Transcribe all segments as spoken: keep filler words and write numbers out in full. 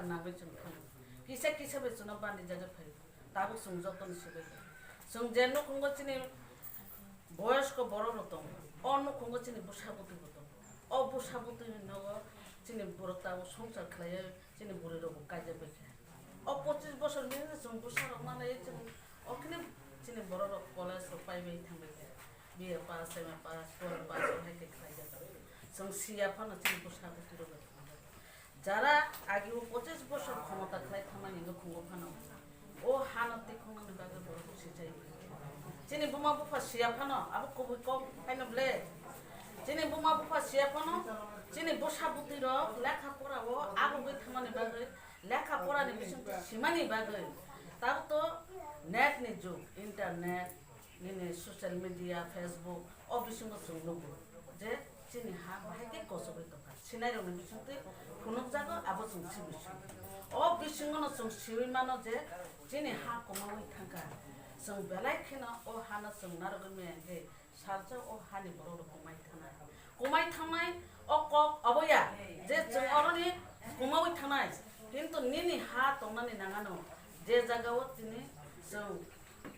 nangwi chwng thangwi kisa kisa bai chwngno bandi jagwi phaio. Tabuk chwng jotono swbai kha. Chwng je nukhungo chini boyosko borok rok tongo, o nukhungo chini bwsa bwtwi bo tongo. O bwsa bwtwi nogo chini borok tabuk swngchar khlaiwi chini bwrwi rok bo kaijak bai kha. O pochis bosor ni chwng bwsa rok manwi chwng o khini chini borok rok college rok paibai thangbai kha. B A pass, M A pass, twelve pass hai khe khlaijak. Chwng siya phano chini bwsa bwtwi rok. Jara agi o pochis bosor khomota khlai thangmani nukhungo phano o hano tikhongnani bagwi borok sijai. Chini buma bupha siya phano abo kubui kok haino ble. Chini buma bupha siya phano chini bwsa bwtwi rok lekha pora o agugwi thangmani bagwi, lekha porani bisingtwi simani bagwi. Tabuk to net ni jug, internet, nini social media, Facebook, o bisingo chwng nugo je chini ha bahai khe kochogwi tongkha. Sinairokni bisingtwi phunukjago, abo chwng sibi sio. O bisingono chwng siwi mano je chini ha kwmawi thangkha. Chwng belai kheno o hano chwng narwgwi maya hwnkhe salsa o hani borok rok kwmai thangnai. Kwmai thangnai o kok obo ya je chwng oroni kwmawi thangnai. Kintu nini ha tongnani nangano je jagao tini chwng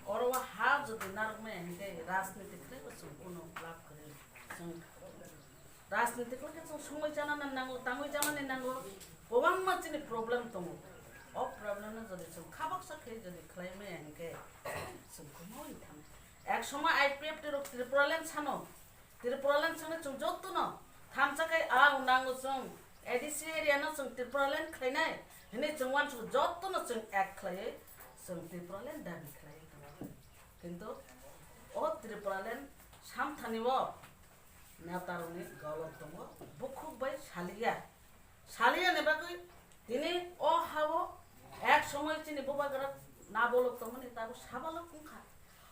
oro o ha jodi narwkmaya hinkhe rajniti khlaibo chwng kunu lab kwrwi. Chwng rajniti khlai khe chwng songwi chanani nango, tangwi chanani nango, kwbangma chini problem tongo. O problem no jodi chwng kha baksa khe jodi khlai maya hinkhe chwng kwmawi thang. Ek somoi I P F T rok Tripuraland sano, Tripuraland sano chwng jotono thamsa khai ang nango chwng A D C area no chwng Tripuraland khlainai hinwi chwng uansukha, jotono chwng ek khlaiwi chwng Tripuraland dabi khlaiwi tongo. Kintu o Tripuraland samthani o netarokni golok tongo, bukhuk bai saliya. Saliya ni bagwi tini o ha-o ek somoi chini bubagra nabolok tongmani tabuk sabolok wngkha.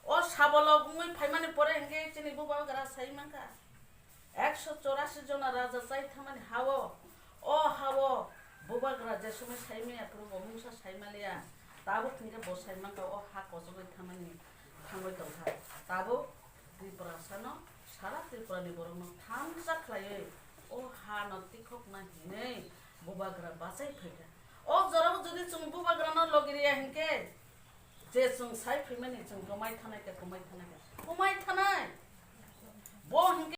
O sabolok wngwi phaimani pore hinkhe chini bubagra sai mankha, ekso chorasi jona raja chai thangmani ha-o, o ha-o bubagra je somoi sai maya phuru bo mungsa sai maliya, tabuk hinkhe bo sai mankha o ha kochogwi thangmani thangwi tongkha. Tabuk Tiprasano, sara Tripurani borokno thansa khlaiwi o hano tikhokna hinwi bubagra bachai phaikha. O jorao jodi chwng bubagrano logiriya hinkhe, je chwng sai phaimani chwng kwmai thanai khe, kwmai thanai khe, kwmai thanai. Bo hinkhe